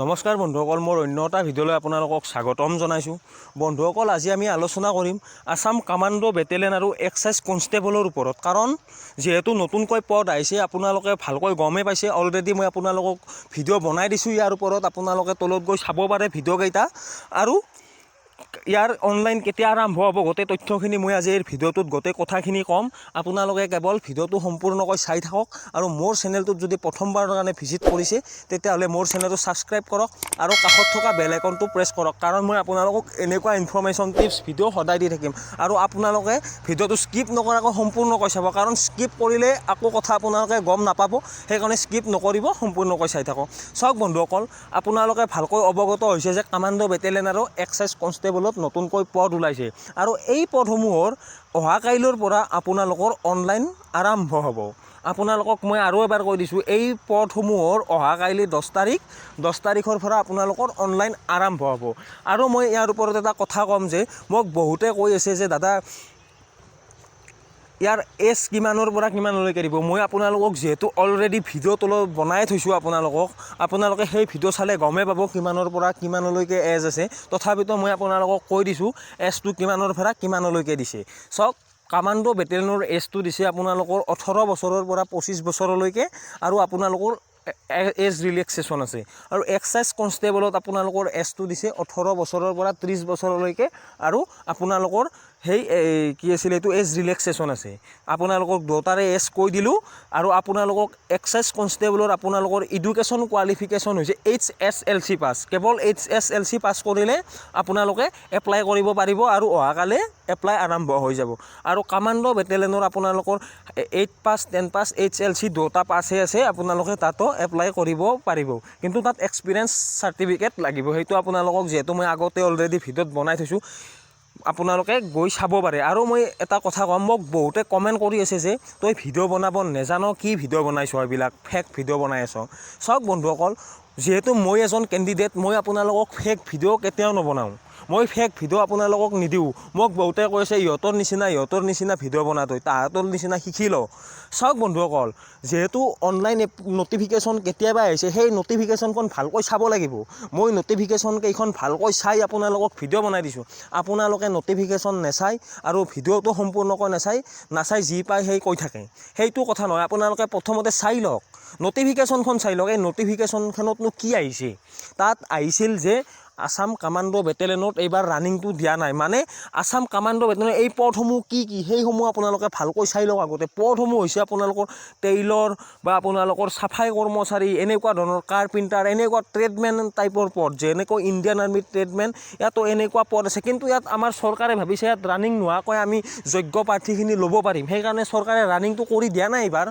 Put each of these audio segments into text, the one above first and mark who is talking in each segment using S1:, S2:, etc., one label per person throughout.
S1: নমস্কাৰ বন্ধুসকল, মোৰ অন্য এটা ভিডিঅ'লৈ আপোনালোকক স্বাগতম জনাইছোঁ। বন্ধুসকল, আজি আমি আলোচনা কৰিম আছাম কামাণ্ডো বেটেলিয়ন আৰু এক্সাইজ কনষ্টেবলৰ ওপৰত। কাৰণ যিহেতু নতুনকৈ পদ আহিছে, আপোনালোকে ভালকৈ গমেই পাইছে। অলৰেডি মই আপোনালোকক ভিডিঅ' বনাই দিছোঁ ইয়াৰ ওপৰত। আপোনালোকে তলত গৈ চাব পাৰে ভিডিঅ'কেইটা। আৰু ইয়াৰ অনলাইন কেতিয়া আৰম্ভ হ'ব, গোটেই তথ্যখিনি মই আজি এই ভিডিঅ'টোত গোটেই কথাখিনি ক'ম। আপোনালোকে কেৱল ভিডিঅ'টো সম্পূৰ্ণকৈ চাই থাকক আৰু মোৰ চেনেলটোত যদি প্ৰথমবাৰৰ কাৰণে ভিজিট কৰিছে, তেতিয়াহ'লে মোৰ চেনেলটো ছাবস্ক্ৰাইব কৰক আৰু কাষত থকা বেল আইকনটো প্ৰেছ কৰক। কাৰণ মই আপোনালোকক এনেকুৱা ইনফৰ্মেশ্যন, টিপছ ভিডিঅ' সদায় দি থাকিম। আৰু আপোনালোকে ভিডিঅ'টো স্কিপ নকৰাকৈ সম্পূৰ্ণকৈ চাব, কাৰণ স্কিপ কৰিলে আকৌ কথা আপোনালোকে গম নাপাব। সেইকাৰণে স্কিপ নকৰিব, সম্পূৰ্ণকৈ চাই থাকক। চাওক বন্ধুসকল, আপোনালোকে ভালকৈ অৱগত হৈছে যে কামাণ্ডো বেটেলিয়ন আৰু এক্সাইজ কনষ্টেবলত নতুনকৈ পদ ওলাইছে আৰু এই পদসমূহৰ অহা কাইলৈৰ পৰা আপোনালোকৰ অনলাইন আৰম্ভ হ'ব। আপোনালোকক মই আৰু এবাৰ কৈ দিছোঁ, এই পদসমূহৰ অহা কাইলৈ 10 তাৰিখ, 10 তাৰিখৰ পৰা আপোনালোকৰ অনলাইন আৰম্ভ হ'ব। আৰু মই ইয়াৰ ওপৰত এটা কথা ক'ম যে মোক বহুতে কৈ আছে যে দাদা, ইয়াৰ এজ কিমানৰ পৰা কিমানলৈকে দিব? মই আপোনালোকক যিহেতু অলৰেডি ভিডিঅ' তলত বনাই থৈছোঁ আপোনালোকক, আপোনালোকে সেই ভিডিঅ' চালে গমেই পাব কিমানৰ পৰা কিমানলৈকে এজ আছে। তথাপিতো মই আপোনালোকক কৈ দিছোঁ, এজটো কিমানৰ পৰা কিমানলৈকে দিছে। চাওক, কামাণ্ডো বেটেলিয়নৰ এজটো দিছে আপোনালোকৰ 18 বছৰৰ পৰা 25 বছৰলৈকে আৰু আপোনালোকৰ এজ ৰিলেক্সেশ্যন আছে। আৰু এক্সাইজ কনষ্টেবলত আপোনালোকৰ এজটো দিছে 18 বছৰৰ পৰা 30 বছৰলৈকে আৰু আপোনালোকৰ সেই এই কি আছিলে এইটো, এজ ৰিলেক্সেশ্যন আছে। আপোনালোকক দুয়োটাৰে এজ কৈ দিলোঁ। আৰু আপোনালোকক এক্সাইজ কনষ্টেবলৰ আপোনালোকৰ এডুকেশ্যন কোৱালিফিকেশ্যন হৈছে এইচএছএলচি পাছ। কেৱল এইচএছএলচি পাছ কৰিলে আপোনালোকে এপ্লাই কৰিব পাৰিব আৰু অহাকালি এপ্লাই আৰম্ভ হৈ যাব। আৰু কামাণ্ডো বেটেলিয়নৰ আপোনালোকৰ 8 পাছ, 10 পাছ, এইচএলচি দুয়োটা পাছেই আছে, আপোনালোকে তাতো এপ্লাই কৰিব পাৰিব। কিন্তু তাত এক্সপিৰিয়েঞ্চ চাৰ্টিফিকেট লাগিব। সেইটো আপোনালোকক যিহেতু মই আগতে অলৰেডি ভিডিঅ'ত বনাই থৈছোঁ, আপোনালোকে গৈ চাব পাৰে। আৰু মই এটা কথা ক'ম, মোক বহুতে কমেণ্ট কৰি আছে যে তই ভিডিঅ' বনাব নেজান, কি ভিডিঅ' বনাইছ, এইবিলাক ফেক ভিডিঅ' বনাই আছ। চাওক বন্ধুসকল, যিহেতু মই এজন কেণ্ডিডেট, মই আপোনালোকক ফেক ভিডিঅ' কেতিয়াও নবনাওঁ। মই ফেক ভিডিঅ' আপোনালোকক নিদিওঁ। মোক বহুতে কৈছে, ইহঁতৰ নিচিনা ভিডিঅ' বনা, তই তাহাঁতৰ নিচিনা শিকি ল। চাওক বন্ধুসকল, যিহেতু অনলাইন নটিফিকেশ্যন কেতিয়াবা আহিছে, সেই নটিফিকেশ্যনখন ভালকৈ চাব লাগিব। মই নটিফিকেশ্যন কেইখন ভালকৈ চাই আপোনালোকক ভিডিঅ' বনাই দিছোঁ। আপোনালোকে নটিফিকেশ্যন নেচায় আৰু ভিডিঅ'টো সম্পূৰ্ণকৈ নাচাই যি পায় সেই কৈ থাকে। সেইটো কথা নহয়। আপোনালোকে প্ৰথমতে চাই লওক, নটিফিকেশ্যনখন চাই লওক। এই নটিফিকেশ্যনখনতনো কি আহিছে? তাত আহিছিল যে আছাম কামাণ্ডো বেটেলিয়নত এইবাৰ ৰানিংটো দিয়া নাই। মানে আছাম কামাণ্ডো বেটেলিয়নৰ এই পদসমূহ কি কি, সেইসমূহ আপোনালোকে ভালকৈ চাই লওক আগতে। পদসমূহ হৈছে আপোনালোকৰ টেইলৰ বা আপোনালোকৰ চাফাই কৰ্মচাৰী, এনেকুৱা ধৰণৰ কাৰ্পেণ্টাৰ, এনেকুৱা ট্ৰেডমেন টাইপৰ পদ। যেনেকৈ ইণ্ডিয়ান আৰ্মিত ট্ৰেডমেন, ইয়াতো এনেকুৱা পদ আছে। কিন্তু ইয়াত আমাৰ চৰকাৰে ভাবিছে ইয়াত ৰানিং নোহোৱাকৈ আমি যোগ্য প্ৰাৰ্থীখিনি ল'ব পাৰিম। সেইকাৰণে চৰকাৰে ৰানিংটো কৰি দিয়া নাই এইবাৰ।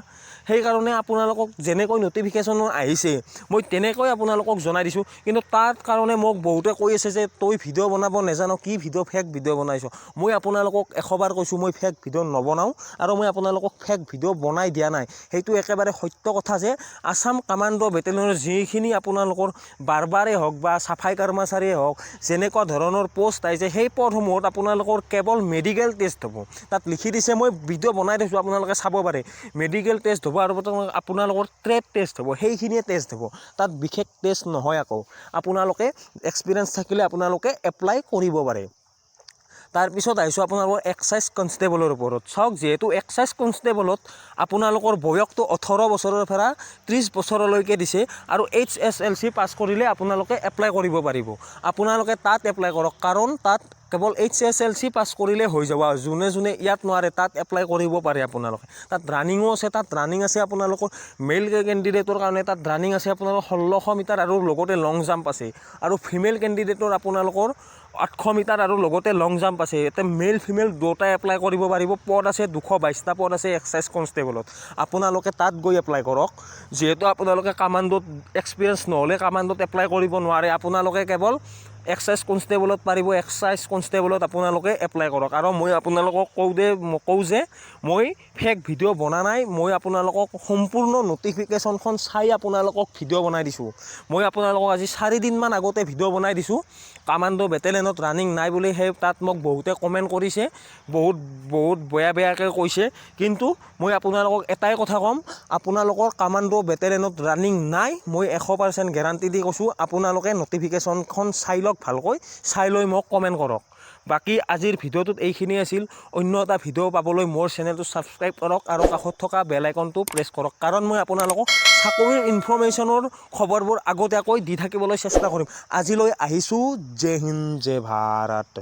S1: সেইকাৰণে আপোনালোকক যেনেকৈ নটিফিকেশ্যন আহিছে, মই তেনেকৈ আপোনালোকক জনাই দিছোঁ। কিন্তু তাৰ কাৰণে মোক বহুতে কৈ আছে যে তই ভিডিঅ' বনাব নেজান, কি ভিডিঅ', ফেক ভিডিঅ' বনাইছ। মই আপোনালোকক 100 বাৰ কৈছোঁ, মই ফেক ভিডিঅ' নবনাওঁ আৰু মই আপোনালোকক ফেক ভিডিঅ' বনাই দিয়া নাই। সেইটো একেবাৰে সত্য কথা যে আছাম কামাণ্ডো বেটেলিয়নৰ যিখিনি আপোনালোকৰ বাৰ্বাৰেই হওক বা চাফাই কৰ্মচাৰীয়ে হওক, যেনেকুৱা ধৰণৰ পষ্ট আহিছে, সেই পদসমূহত আপোনালোকৰ কেৱল মেডিকেল টেষ্ট হ'ব। তাত লিখি দিছে, মই ভিডিঅ' বনাই থৈছোঁ, আপোনালোকে চাব পাৰে। মেডিকেল টেষ্ট হ'ব আৰু আপোনালোকৰ ট্ৰেড টেষ্ট হ'ব। সেইখিনিয়ে টেষ্ট হ'ব, তাত বিশেষ টেষ্ট নহয় আকৌ। আপোনালোকে এক্সপিৰিয়েঞ্চ থাকিলে আপোনালোকে এপ্লাই কৰিব পাৰে। তাৰপিছত আহিছোঁ আপোনালোকৰ এক্সাইজ কনষ্টেবলৰ ওপৰত। চাওক, যিহেতু এক্সাইজ কনষ্টেবলত আপোনালোকৰ বয়সটো 18 বছৰৰ পৰা 30 বছৰলৈকে দিছে আৰু এইচএছএলচি পাছ কৰিলে আপোনালোকে এপ্লাই কৰিব পাৰিব। আপোনালোকে তাত এপ্লাই কৰক, কাৰণ তাত কেৱল এইচএছএলচি পাছ কৰিলে হৈ যাব। আৰু যোনে যোনে ইয়াত নোৱাৰে, তাত এপ্লাই কৰিব পাৰে আপোনালোকে। তাত ৰানিঙো আছে। তাত ৰানিং আছে আপোনালোকৰ মেল কেণ্ডিডেটৰ কাৰণে। তাত ৰানিং আছে আপোনালোকৰ 1600 মিটাৰ আৰু লগতে লং জাম্প আছে। আৰু ফিমেল কেণ্ডিডেটৰ আপোনালোকৰ 800 মিটাৰ আৰু লগতে লং জাম্প আছে। ইয়াতে মেল ফিমেল দুয়োটাই এপ্লাই কৰিব পাৰিব। পদ আছে, 222টা পদ আছে এক্সাইজ কনষ্টেবলত। আপোনালোকে তাত গৈ এপ্লাই কৰক। যিহেতু আপোনালোকে কামাণ্ডত এক্সপিৰিয়েঞ্চ নহ'লে কামাণ্ডত এপ্লাই কৰিব নোৱাৰে, আপোনালোকে কেৱল এক্সাইজ কনষ্টেবলত পাৰিব। এক্সাইজ কনষ্টেবলত আপোনালোকে এপ্লাই কৰক। আৰু মই আপোনালোকক কওঁ যে মই ফেক ভিডিঅ' বনা নাই। মই আপোনালোকক সম্পূৰ্ণ নটিফিকেশ্যনখন চাই আপোনালোকক ভিডিঅ' বনাই দিছোঁ। মই আপোনালোকক আজি 4 দিনমান আগতে ভিডিঅ' বনাই দিছোঁ কামাণ্ডো বেটেলিয়নৰ। বেটেলিয়নত ৰানিং নাই বুলি সেই তাত মোক বহুতে কমেণ্ট কৰিছে, বহুত বহুত বেয়া বেয়াকৈ কৈছে। কিন্তু মই আপোনালোকক এটাই কথা ক'ম, আপোনালোকৰ কামাণ্ডো বেটেলিয়নত ৰানিং নাই, মই 100% গেৰাণ্টি দি কৈছোঁ। আপোনালোকে নটিফিকেশ্যনখন চাই লওক ভালকৈ, চাই লৈ মোক কমেণ্ট কৰক। বাকী আজিৰ ভিডিঅ'টোত এইখিনি আছিল। অন্য এটা ভিডিঅ' পাবলৈ মোৰ চেনেলটো ছাবস্ক্ৰাইব কৰক আৰু কাষত থকা বেল আইকনটো প্ৰেছ কৰক, কাৰণ মই আপোনালোকক চাকৰিৰ ইনফৰ্মেশ্যনৰ খবৰবোৰ আগতীয়াকৈ দি থাকিবলৈ চেষ্টা কৰিম। আজিলৈ আহিছোঁ। জয় হিন্দ, জয় ভাৰত।